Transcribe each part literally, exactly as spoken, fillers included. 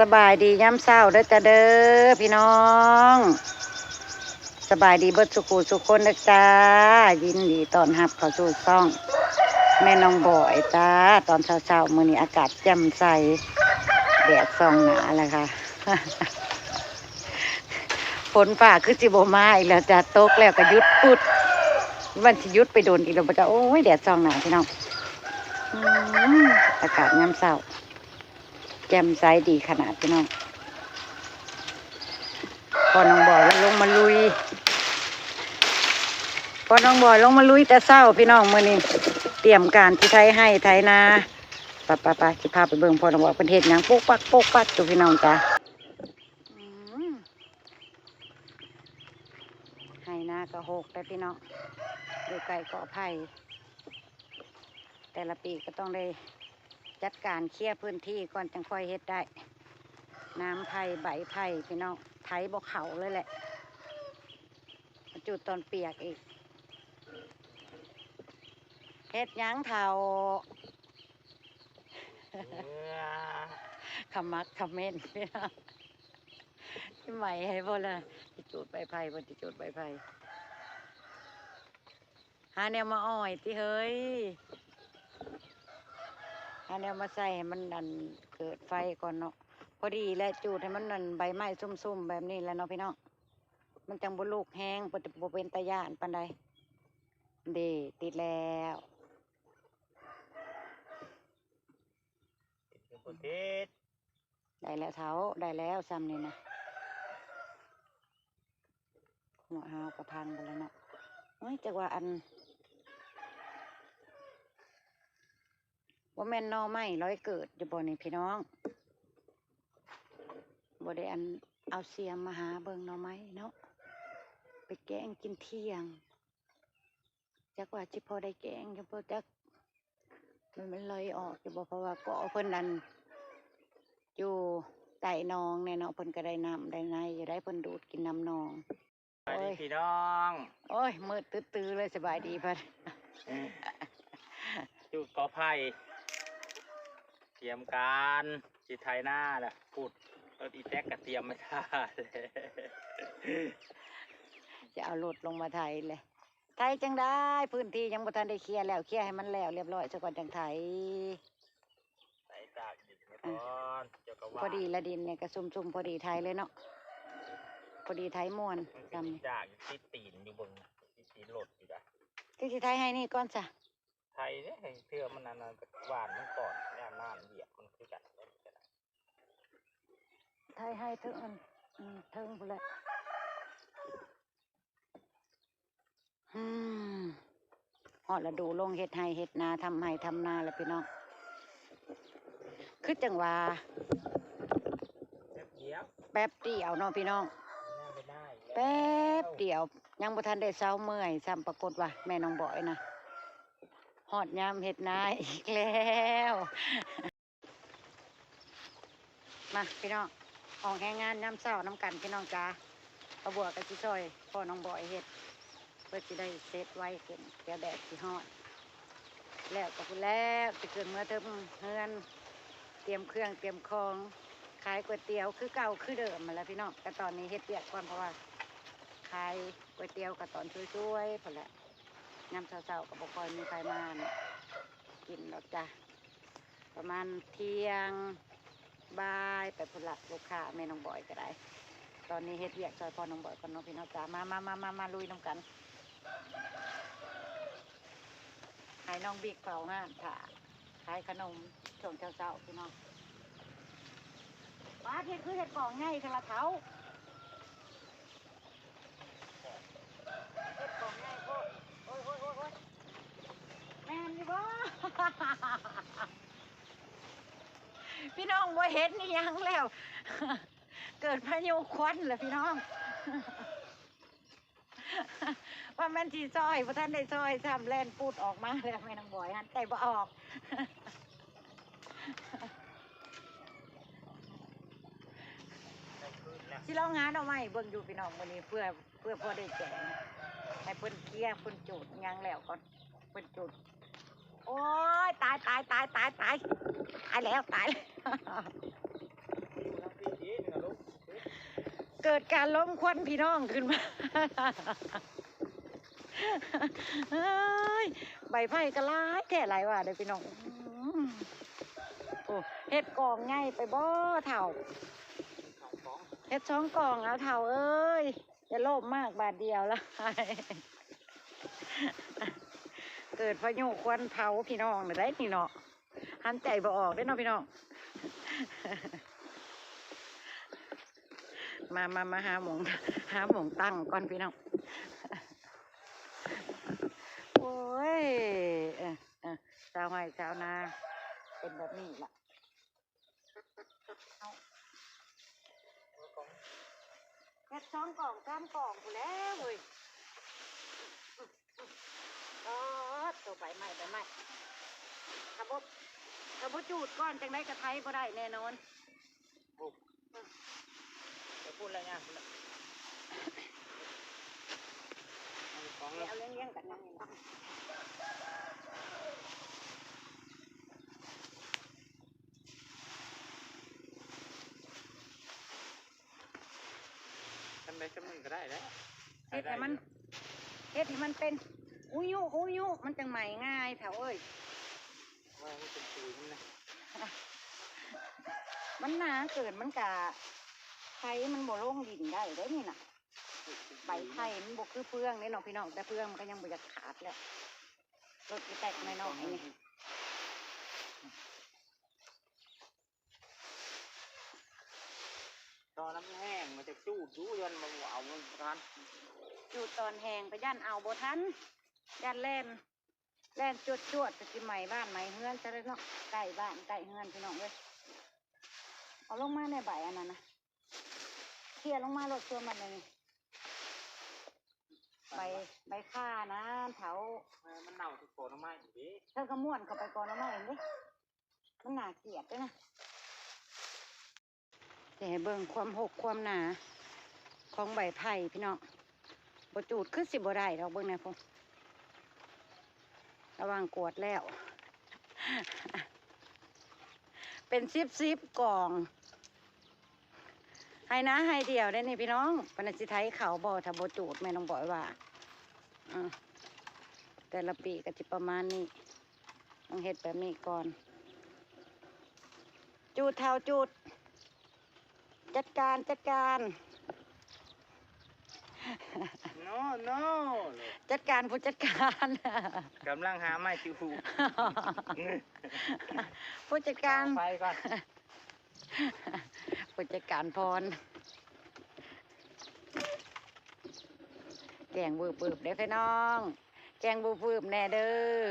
สบายดียามเช้าเด้อจ้าเด้อพี่น้อง สบายดีเบิดสุขูสุคนเด้อจ้า ยินดีต้อนรับเข้าสู่ช่องแม่น้องบอยจ้า ตอนเช้าๆ มื้อนี้อากาศแจ่มใส แดดส่องหน้าแล้วค่ะ ฝนฟ้าคือสิบ่มาอีกแล้วจ้า ตกแล้วก็หยุดปุ๊ด มันสิหยุดไปโดนอีกแล้วบ่จ้า โอ้ย แดดส่องหน้าพี่น้อง อืม อากาศยามเช้า แจ่มใสดีขนาดพี่น้อง พ่อน้องบอยลงมาลุย พ่อน้องบอยลงมาลุยแต่เช้าพี่น้อง มื้อนี้ เตรียมการที่ไถไฮ่ไถนา ไปไปไป สิพาไปเบิ่งพ่อน้องบอยเพิ่นเฮ็ดหยัง ปุ๊กปักปุ๊กปักอยู่พี่น้องจ้า อืม ไฮ่นาก็ฮกได้พี่น้อง อยู่ใกล้กอไผ่ แต่ละปีก็ต้องได้จัดการเคลียร์พื้นที่ก่อนจั่งค่อยเฮ็ดได้ น้ำไผ่ใบไผ่พี่น้อง ไถบ่เข้าเลยแหละ มาจุดตอนเปียกอีก เฮ็ดหยังเฒ่า เอื้อ ขมักเขม้นพี่น้อง ใหม่ให้บ่ล่ะ สิจุดใบไผ่ เพิ่นสิจุดใบไผ่ หาแนวมาอ้อยติเฮ้ย หาแนวมาใส่ให้มันอันเกิดไฟก่อนเนาะ พอดีแหละ จูดให้มันอันใบไม้ซุ่มๆ แบบนี้แหละเนาะพี่น้อง มันจั่งบ่ลุกแฮง บ่ บ่เป็นตาย้านปานใด เด้ ติดแล้ว ติด ได้แล้วเฒ่า ได้แล้วส่ำนี่นะ หัวหาวกะพังไปแล้วเนาะ โอ้ย จักว่าอัน บ่แม่นหน่อไม้ลอยเกิดอยู่บ่นี่พี่น้อง บ่ได้อันเอาเสียมมาหาเบิ่งหน่อไม้เนาะ ไปแกงกินเที่ยง จักว่าสิพอได้แกงอยู่บ่จัก มัน มันลอยออกอยู่บ่ เพราะว่าเกาะเพิ่นอัน อยู่ใต้หนองแน่เนาะ เพิ่นก็ได้น้ำได้ในอยู่ได้ เพิ่นดูดกินน้ำหนอง สวัสดี โอ้ย พี่น้อง โอ้ย มืดตื้อๆ เลย สบายดีพัด อืม จุดกอไผ่ เตรียมการสิไถนาล่ะ พูด รถอีแต๊กก็เตรียมไว้ท่าเลย จะเอารถลงมาไถเลย ไถจั่งได้ พื้นที่ยังบ่ทันได้เคลียร์แล้ว เคลียร์ให้มันแล้วเรียบร้อยซะก่อนจั่งไถ ไถจากดินมาก่อน เจ้าก็ว่า พอดีละดินเนี่ยก็ซุ่มๆ พอดีไถเลยเนาะ พอดีไถม่วน มันก็ ซ้ำ สิจากติดตีนอยู่เบิ่ง ติดตีนรถอยู่จ้ะ คือสิไถให้นี่ก่อนซะ ไถเด้ ให้เทื่อมันอันนั้นหว่านมันก่อน ย่านน้ำเหยียบมันคือกัน ไถให้เทิงอัน อืม เทิงพู้นแหละ อืม ฮอดฤดูลงเฮ็ดไฮ่เฮ็ดนา ทำไฮ่ทำนาแล้วพี่น้อง คือจั่งว่า แป๊บเดียว แป๊บเดียวเนาะพี่น้อง แป๊บเดียว ยังบ่ทันได้เซาเมื่อยซ้ำ ปรากฏว่าแม่น้องบอยนะ ฮอดยามเฮ็ดนาอีกแล้ว มาพี่น้อง ออกแฮงงานยามเช้านำกันพี่น้องจ้า ป้าบัวก็สิซ่อยพ่อน้องบอยเฮ็ด เพื่อสิได้เสร็จไวขึ้น เดี๋ยวแดดสิฮ้อน แล้วก็พู้นแล้ว สิขึ้นเมือเทิงเฮือน เตรียมเครื่องเตรียมของ ขายก๋วยเตี๋ยวคือเก่าคือเดิมหั้นแหละพี่น้อง แต่ตอนนี้เฮ็ดเวียกก่อน เพราะว่าขายก๋วยเตี๋ยวก็ตอนสวยๆ พู้นแหละ ยามเช้าๆ ก็บ่ค่อยมีไผมากินดอกจ้ะ ประมาณเที่ยง บ่ายไปพู้นละ ลูกค้าแม่น้องบอยก็ได้ ตอนนี้เฮ็ดเวียกซ่อยพ่อน้องบอยก่อนเนาะพี่น้องจ้า มา มา มา มา มาลุยนำกัน ให้น้องบิ๊กเฝ้าร้านถ่า ขายขนมช่วงเช้าๆ พี่น้อง ป๊าด เฮ็ดคือเฮ็ดกล่องใหญ่แท้ละเฒ่า เฮ็ดกล่องใหญ่โพด โอ้ย โอ้ย โอ้ย โอ้ย แม่นอยู่บ่ พี่น้องบ่เห็นอีหยังแล้ว เกิดพายุควันแล้วพี่น้อง ว่าแม่นสิซ่อย บ่ทันได้ซ่อยซ้ำ แล่นปูดออกมาแล้วแม่น้องบอย หันใจบ่ออก สิลองหาหน่อไม้เบิ่งอยู่พี่น้อง มื้อนี้เพื่อ เพื่อพอได้แกง ให้เพิ่นเคลียร์ เพิ่นจูดหยังแล้วก่อน เพิ่นจูด โอ้ย ตาย ตาย ตาย ตาย ตาย ตายแล้ว ตายแล้ว เกิดการลมควันพี่น้องขึ้นมา เฮ้ย ใบไผ่ก็หลายแท้หลายว่าเด้อพี่น้อง อืม โอ้ เฮ็ดกองใหญ่ไปบ่เฒ่า เฮ็ดสองกองเอาเฒ่าเอ้ย อย่าโลภมากบาทเดียวละ เกิดพายุควันเผาพี่น้องเลยได้นี่เนาะ หันใจบ่ออกเด้เนาะพี่น้อง มามามาหาหม่อง หาหม่องตั้งก่อนพี่น้อง โอ้ย เออเออ ชาวไร่ชาวนา เป็นแบบนี้ล่ะ เอา เฮ็ดสองกองสามกองพู้นแหล้วเว้ย เออ ตัวใบไม้ ใบไม้ ถ้าบ่ ถ้าบ่จูดก่อนจั่งใดก็ไถบ่ได้แน่นอน บุก ไปพูดอะไรงานพูดละ เอาของ เอาเลี้ยงๆกันนั่งนี่ล่ะ ทำได้สำนึกก็ได้แล้ว เฮ็ดให้มัน เฮ็ดให้มันเป็น อุยุ อุยุ มันจั่งใหม่ง่ายเฒ่าเอ้ย ว่ามันเป็นปุ๋ยมันนะ มันหนาเกิน มันกะ ไถมันบ่ลงดินได้เด้นี่น่ะ ใบไผ่มันบ่คือเฟืองเด้เนาะพี่น้อง แต่เฟืองมันก็ยังบ่อยากขาดแล้ว รถอีแตกน้อยๆนี่ ตอนน้ำแห้งมันจะจูดอยู่ ย้อนมันบ่เอามันบ่ทัน จูดตอนแห้งไปย้านเอาบ่ทัน ย้านแล่น แล่นจวดๆ ไปสิไหม้บ้านไหม้เฮือนซะแล้วเนาะ ใกล้บ้านใกล้เฮือนพี่น้องเอ้ย เอาลงมาในใบอันนั้นนะ เคลียร์ลงมาโลด ส่วนมันเลย ใบ ใบข่านะเฒ่า เออ มันเน่าที่โคนเอามาอีกดิ เธอก็ม้วนเข้าไปก่อนเอามาเองดิ มันน่าเกลียดเด้นะ สิให้เบิ่งความหกความหนา ของใบไผ่พี่น้อง บ่จูดคือสิบ่ได้ดอก เบิ่งแหน่พุ้น ระวังกวดแล้ว เป็นสิบสิบกอง ไฮ่นาไฮ่เดียวได้นี่พี่น้อง ปานนั้นสิไถเขาบ่ ถ้าบ่จูด แม่น้องบอยว่า อ่า แต่ละปีก็สิประมาณนี้ ต้องเฮ็ดแบบนี้ก่อน จูดเฒ่าจูด จัดการ จัดการ no no จัดการผู้จัดการ กำลังหาไม้ติวหู ผู้จัดการ ต่อไปก่อน ผู้จัดการพร แกงวืบๆ เด้อพี่น้อง แกงวืบๆ แน่เด้อ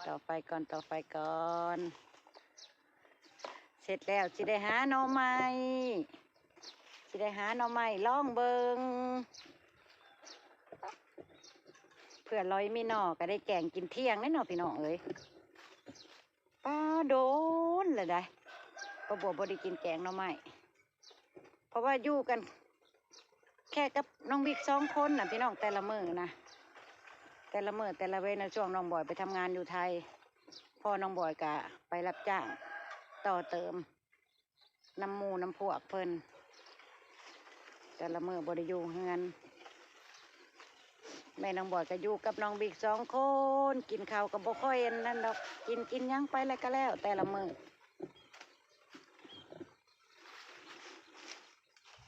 ต่อไปก่อน ต่อไปก่อน เสร็จแล้วสิได้หาหน่อไม้ สิได้หาหน่อไม้ลองเบิ่ง เผื่อลอยมีหน่อก็ได้แกงกินเที่ยงแน่เนาะพี่น้องเอ้ย ป้าโดนเลยได้ ป้าบัวบ่ได้กินแกงหน่อไม้ เพราะว่าอยู่กัน แค่กับน้องบิ๊กสองคนน่ะพี่น้อง แต่ละมื้อนะ แต่ละมื้อแต่ละเวนนะ ช่วงน้องบอยไปทำงานอยู่ไทย พ่อน้องบอยก็ไปรับจ้างต่อเติม นำหมู่นำพวกเพิ่น แต่ละมื้อบ่ได้อยู่เฮือน แม่น้องบอยก็อยู่กับน้องบิ๊กสองคน กินข้าวก็บ่ค่อยอันนั้นดอก กิน กินหยังไปแล้วก็แล้ว แต่ละมื้อ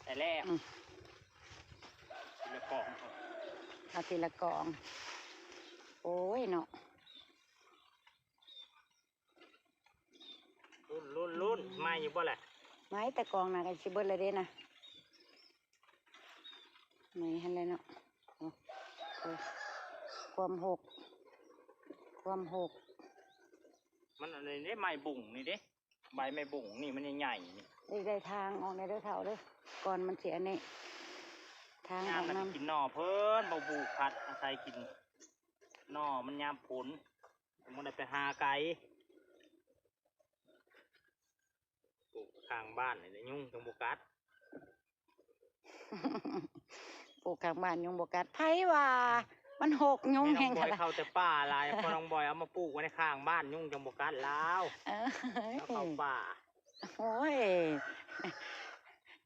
แต่แรก อืม ทีละกอง เอาทีละกอง โอ้ยเนาะ รุ่น รุ่น รุ่น ใหม่อยู่บ่แหละ ไม้แต่กองน่ะก็สิเบิดแล้วเด้นะ นี่หั่นแหละเนาะ โอ้ โอ้ ความหก ความหก มันอันนี้เด้ ไม้บุ่งนี่เด้ ใบไม้บุ่งนี่มันใหญ่ๆ นี่ นี่ได้ทางออกในเด้อเฒ่าเด้อ ก่อนมันสิอันนี้ ทางออกนำ ยามมันกินหน่อเพิ่น บ่ปลูกผัด อาศัยกินหน่อมันยามฝน มันได้ไปหาไกล ปลูกข้างบ้านนี่แหละ ยุงจังบ่กัด ปลูกข้างบ้านยุงบ่กัด ไผว่า มันหกยุง แม่น้อง แฮง บอย ขนาด เข้าแต่ป่าหลาย พอน้องบอยเอามาปลูกไว้ในข้างบ้าน ยุงจังบ่กัดลาว เออ แล้วเข้าป่า โอ้ย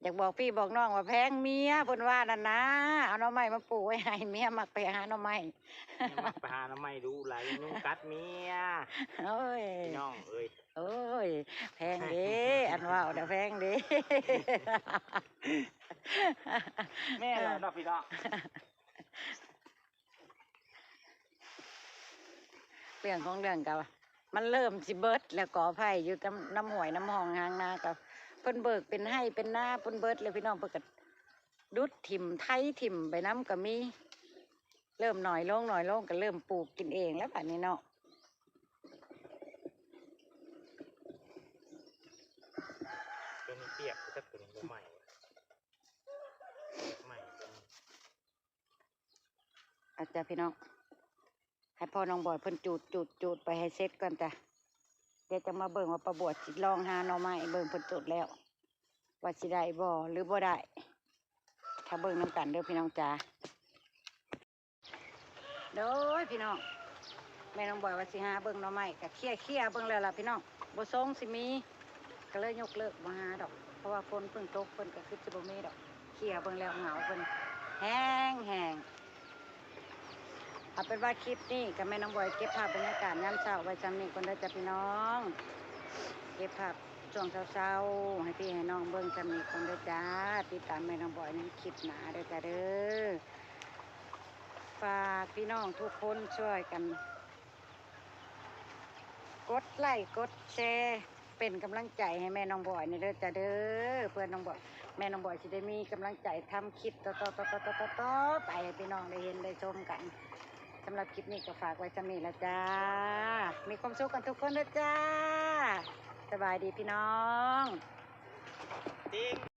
อยากบอกพี่บอกน้องว่าแพงเมีย เพิ่นว่านั่นนะ เอาหน่อไม้มาปลูกไว้ให้ เมียมักไปหาหน่อไม้ เมียมักไปหาหน่อไม้ดูหลาย ยุงกัดเมีย โอ้ย พี่น้องเอ้ย โอ้ย แพงเด้ อันเว้าน่ะแพงเด้ แม่นแล้วเนาะพี่น้อง เรื่องของเรื่องก็ว่า มันเริ่มสิเบิดแล้ว กอไผ่อยู่ตามน้ำห้วยน้ำหองหางนาก็ เพิ่นเบิกเป็นไฮ่เป็นนา เพิ่นเบิดแล้วพี่น้อง เพิ่นก็ดุดถิ่มไถถิ่มไปนำก็มี เริ่มน้อยลงน้อยลงก็เริ่มปลูกกินเองแล้วบัดนี้เนาะ ตัวนี้เปียก จักตัวนี้บ่ไหม้ ไหม้ตัวนี้ อาจจะพี่น้อง ให้พ่อน้องบอยเพิ่นจูด จูด จูดไปให้เสร็จก่อนจ้ะ เดี๋ยวจะมาเบิ่งว่าป้าบวชสิลองหาหน่อไม้ เบิ่งเพิ่นจูดแล้ว ว่าสิได้บ่หรือบ่ได้ ถ้าเบิ่งนำกันเด้อพี่น้องจ๋า โดยพี่น้อง แม่น้องบอยว่าสิหาเบิ่งหน่อไม้ ก็เคลียร์ เคลียร์เบิ่งแล้วล่ะพี่น้อง บ่ทรงสิมี ก็เลยยกเลิกบ่หาดอก เพราะว่าฝนเพิ่งตก เพิ่นก็คือสิบ่มีดอก เคลียร์เบิ่งแล้วเหงาเพิ่นแฮงแฮง เอาเป็นว่าคลิปนี้ก็แม่น้องบอยเก็บภาพบรรยากาศยามเช้าไว้ส่ำนี้ก่อนเด้อจ้ะพี่น้อง เก็บภาพช่วงเช้าๆ ให้พี่ให้น้องเบิ่งส่ำนี้ก่อนเด้อจ้า ติดตามแม่น้องบอยในคลิปหน้าเด้อจ้าเด้อ ฝากพี่น้องทุกคนช่วยกัน กดไลค์กดแชร์ เป็นกำลังใจให้แม่น้องบอยนี่เด้อจ้าเด้อ เพื่อน้องบอย แม่น้องบอยสิได้มีกำลังใจทำคลิปต่อๆๆๆๆๆ ไปให้พี่น้องได้เห็นได้ชมกัน สำหรับคลิปนี้ก็ฝากไว้ส่ำนี้ละจ้า มีความสุขกันทุกคนเด้อจ้า สบายดีพี่น้อง จริง